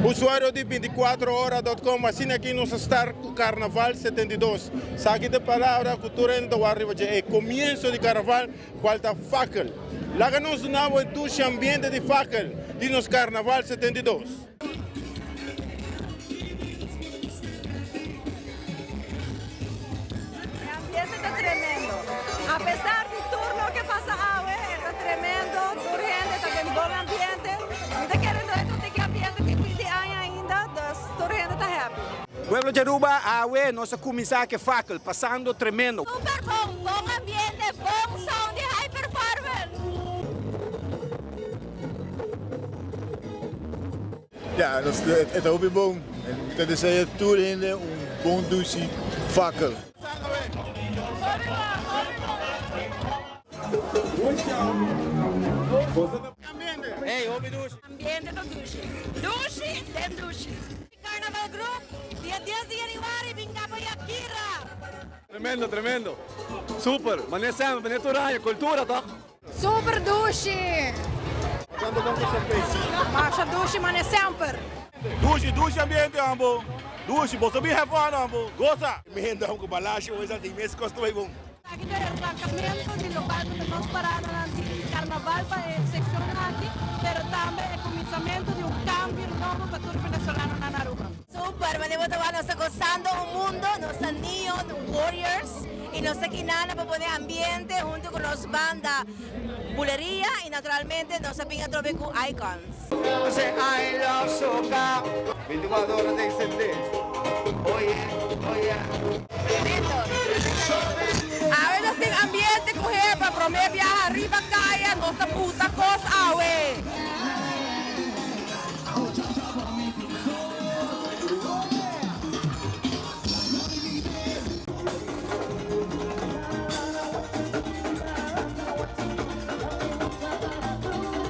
Usuario di binticuatrohora.com, asina aki nos a start cu Carnaval 72. Saki ta e palabra cu tur hende ta wak riba dje, e comienzo di Carnaval cual ta fakkel. Laga nos duna bo e dushi ambiente di fakkel di nos Carnaval 72. E ambiente ta tremendo. A pesar di tur loke pasa awe, e ta tremendo. Tur hende ta den bon ambiente. Mi ta kere no e ta tin ki ambiente di fin di aña ainda, dus tur hende ta happy. Pueblo di Aruba, awe nos a cuminsa cu e fakkel, pasando tremendo. Super bon, bon ambiente, bon sound di high performance. Ya, nos e ta hopi bon. Mi ta desea tur hende un bon dushi fakkel. Ambiente ta dushi. Dushi den dushi. Carnaval Group, dia dies di januari bin caba Yakira. Tremendo tremendo super mane semper mane tur aña cultura toch. Super dushi! Masha dushi mane semper. Dushi dushi ambiente ambo dushi boso bin have fun ambo goza. Mi hende ku balashi hoy sa tin mes kos ta bay bon. Aki ta e arrancamento di locual cu ta nos paradanan di carnaval pa e seccion aki, pero tambe e cuminsamento di un cambio nobo pa tur venezolanonan na Aruba. Super, manera bo ta wak nos ta gozando un mundo, nos ta Neon Warriors y nos ta kinana pa pone ambiente hunto cu nos banda Buleria y naturalmente nos a bin atrobe cu Icons. Say I love soca. 24 ora ta extende. Oye, oye. Tremendo. Awe nos tin ambiente cu hepa, prome biaha riba caya nos ta buta cos awe.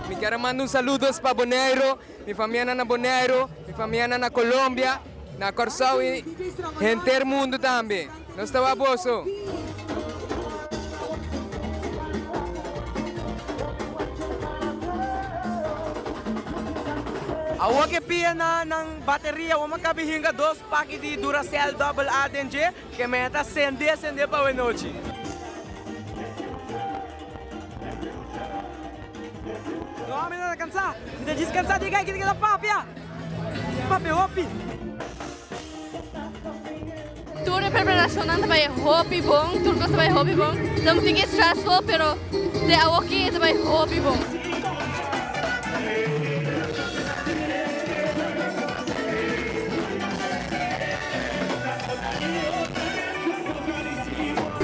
Mi kier a manda un saludos pa Boneiru, mi famianan na Boneiru, mi famianan na Colombia, na Kòrsou i henter mundu tambe. Nos ta wak boso. Awor ke pia na nan bateria wou a kabi hinka dos paki di Duracell double A den dje ke mester ta sende sende pa awenochi. No, mi no ta kansa. Mi ta djis kansa di e guy ki ta keda papia. Papia hopi. Tur e preparacionnan ta bay hopi bon, tur cos ta bay hopi bon. Ta un tiki stressful pero te awoki e ta bay hopi bon.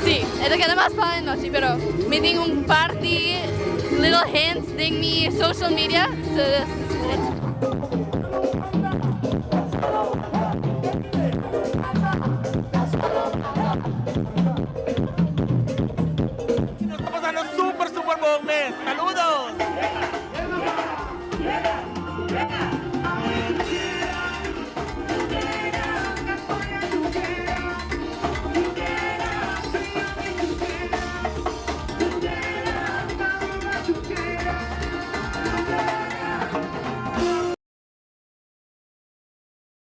Si, e ta keda mas pa anochi pero mi tin un par di little hints den mi social media so.